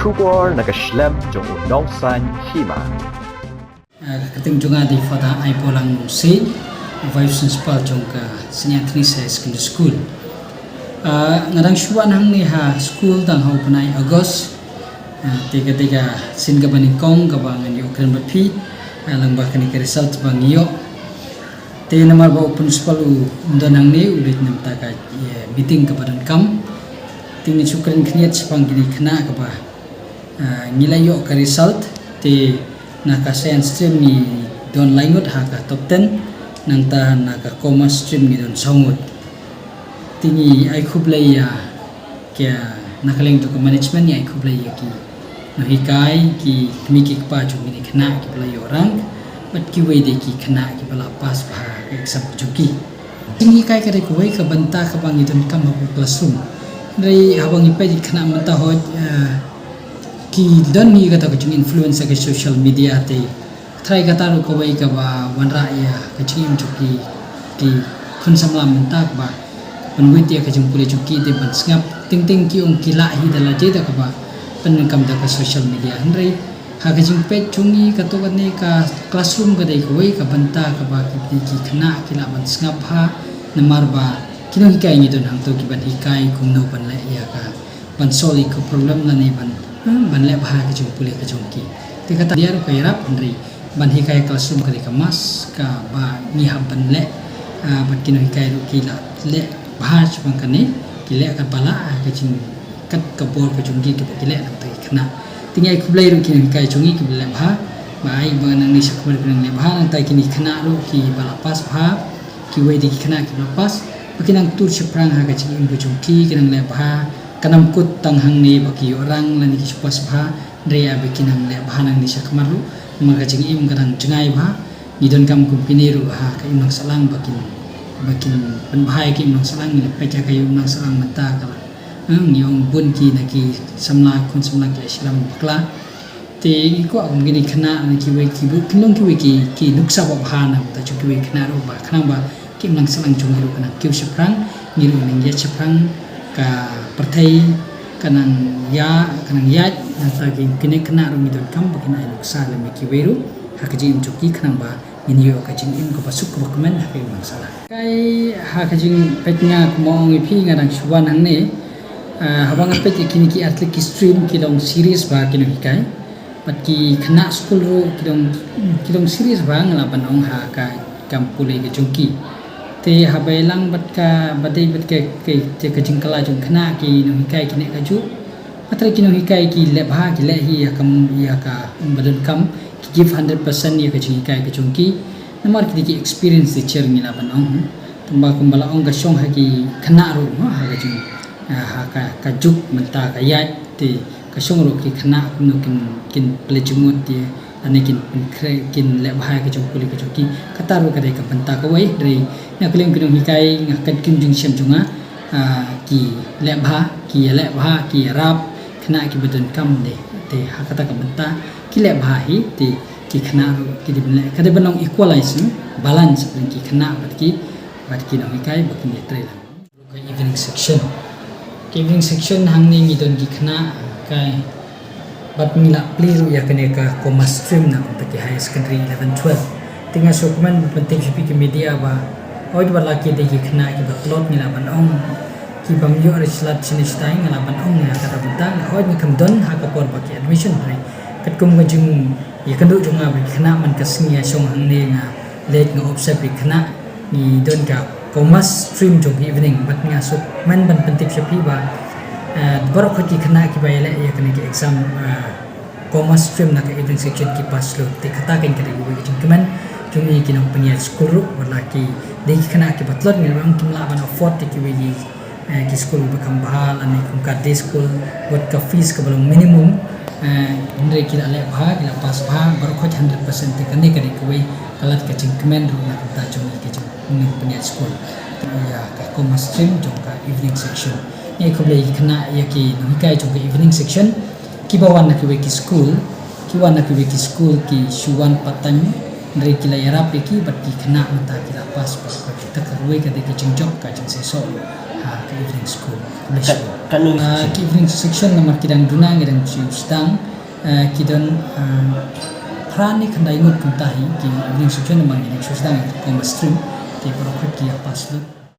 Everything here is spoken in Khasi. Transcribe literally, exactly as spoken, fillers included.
Khubor na ka shlem jong u nongsan hima. Ah, ka kyrteng jong nga dei Father Aibolang Nongsiej, Vice Principal jong ka Saint Anthony's Higher Secondary School. Ah, nga dang shu wan hangne ha school tang ha u bnai August. Ah, te ka dei ka sien kaba nyngkong kaba ngan ïoh kren bad phi, ah, lyngba kane ka result ba ngi ïoh. Te namar ba u principal um don hangne, u leit na bynta ka, eh, meeting kaba donkam. Te ngi shu kren khyndiat shaphang kine ki khynnah kaba, ah, ngi la ïoh ka result. Te na ka science stream ngi don lai ngut ha ka top ten, nangta na ka commerce stream ngi don saw ngut. Te ngi ai khublei ïa ka, na ka liang jong ka management, ngi ai khublei ïa ki nonghikai, ki kmie ki kpa jong kine ki khynnah kiba la ïoh rank, bad kiwei de ki khynnah kiba la pass bha ka exam jong ki. Ka jinghikai ka dei kawei ka bynta kaba ngi donkam ha ka classroom. Hynrei haba ngi peit ïa ki khynnah mynta, hooid, eh, ki don hi kata ka jing influence ka social media, te trai kata ruh kawei kaba wanrah ïa ka jingim jong ki, ki khun samla mynta, kaba pynwit ïa ka jingpule jong ki, te ban sngap. Teng teng ki ong ki lah hi da lade da kaba pyndonkam da ka social media. Hynrei ha ka jingpeit jong ngi, kato kane ka classroom ka dei kawei ka bynta kaba ki, ki khynnah ki lah ban sngap bha, namar ba ki nonghikai ngi don hangto ki ban hikai kumno ban leh ïa ka, ban solve ïa ka problem lane ban, eh, ban leh bha ka jingpule ka jong ki. Te kata ka dei ruh ka ïarap, hynrei ban hikai classroom ka dei ka must kaba ngi hap ban leh, ah, bad ki nonghikai ruh ki lah leh bha shaphang kane, ki leh katba lah, ah, ka jing, kat ka bor ka jong ki kaba ki leh na ka bynta ki khynnah. Te ngi ai khublei ruh ki nonghikai jong ngi kiba leh bha, ba ai ba nangne shakhmat ki nang leh bha, nangta kine ki khynnah ruh kiba la pass bha, kiwei de ki khynnah kiba la pass, ba ki nang tur shaphrang ha ka jingim ka jong ki, ki nang leh bha, kan ym kut tang hangne ba ki ïoh rank lane ki shu pass bha, hynrei ba ki nang leh bha nangne shakhmat ruh, namar ka jingim ka dang jngai bha. Ngi donkam kum kine ruh ha ka imlang sahlang ba kin, ba kin pynbha ïa ka imlang sahlang, ngi la peit ïa ka imlang sahlang mynta ka la, eh, ngi ong bun ki na ki samla, khun samla ki la ïashitom bakla. Te ngi kwah kum kine ki khynnah na kiwei ki bun, kin long kiwei ki, ki nuksa babha na ka bynta jong kiwei ki khynnah ruh, ba khnang ba ka imlang sahlang jong ngi ruh ka nang kiew shaphrang, ngi ruh nang ïaid shaphrang, ka pyrthei ka nang ïa, ka nang ïaid, nangta ki, kine ki khynnah ruh ngi donkam ba kin ai nuksa lem ïa kiwei ruh ha ka jingim jong ki, khnang ba ngin ïoh ka jingim kaba suk kaba kmen ha ka imlang sahlang. Kai ha ka jingpeit nga, kumba ong ïa phi, nga dang shu wan hangne, ah, haba nga peit ïa kine ki artylli ki stream ki long serious bha ki nonghikai. Bad ki khynnah skul ruh ki long, ki long serious bha, nga lah ban ong, ha ka kam pule ka jong ki. Te haba ïalang bad kaba dei bad ka, ka, ka jingkylla jong ki khynnah, ki nonghikai ki neh kajuh. Hynrei ki nonghikai ki leh bha, ki leh hi ïa ka, ïa kaba donkam, ki give hundred percent ïa ka jinghikai ka jong ki. Namar ki dei ki experienced teacher, ngi lah ban ong. Tangba kumba la ong, ka shong ha ki khynnah ruh, ha ka jing, ha ka, ka juk mynta ka ïaid, te ka shong ruh ki khynnah kumno kin, kin pynleit jingmut ïa, lane kin pynkhreh, kin leh bha ïa ka jingpule ka jong ki. Kata ruh ka dei ka bynta kawei. Hynrei na ka liang ki nonghikai, nga kat kum jingshem jong nga, ah, ki leh bha, ki ïaleh bha, ki ïarap khynnah kiba donkam de. Te ha kata ka bynta ki leh bha hi, te ki khynnah ruh ki dei ban leh, ka dei ban long equalize, balance, ki khynnah bad ki, bad ki nonghikai ba kin ïatrei lang. Ka evening section. Ka evening section hangne ngi don ki khynnah, kai, bad ngi la plie ruh ïa kane ka commerce stream na ka bynta ki higher secondary eleven twelve. Te nga sngewkmen ban pyntip sha phi ki media ba, hooid, wat la ki dei ki khynnah kiba tlot, ngi lah ban ong, ki bym ïoh riewspah shane shatai, nga lah ban ong, ïa kata ka bynta, hooid, ngi khlem don ha ka por ba ki admission, hynrei katkum ka jingïakynduh jong nga bad ki khynnah man ka sngi, ïa shong hangne, nga leit nga observe ïa ki khynnah, ngi don ka commerce stream jong ka evening, bad nga sngewkmen ban pyntip sha phi ba, eh, baroh khoit ki khynnah kiba ïaleh ïa kane ka exam, eh, commerce stream na ka evening section ki pass lut. Te kata ka dei kawei ka jingkmen jong ngi ki nongpynïaid skul ruh, wat la ki dei ki khynnah kiba tlot, ngi ruh kim lah ban afford ïa kiwei ki, eh, ki skul ba kham bha, lane kum ka day school, wat ka fees kaba long minimum, eh, hynrei ki la leh bha, ki la pass bha, baroh khoit hundred percent. Te kane ka dei kawei ka lad ka jingkmen ruh na ka bynta jong ngi ki jong nongpynïaid skul ïa ka commerce stream jong ka evening section. Ngi ai khublei ïa ki khynnah, ïa ki nonghikai jong ka evening section, kiba wan na kiwei ki skul, ki wan na kiwei ki skul, ki shu wan part time, Hynrei ki la ïarap ïa ki bad ki khynnah mynta ki la pass bad ki tak, kawei ka dei ka jingjop ka jingseisoh ha ka evening school. Khublei shibun. Ka, ka nu- Ah, ki evening section namar ki dang duna ngi dang shu sdang, ah, ki don, ah, phra ne khyndai ngut kumta hi ki evening section namar ngi dang shu sdang ïa ka stream, ki baroh ki ïa pass lut.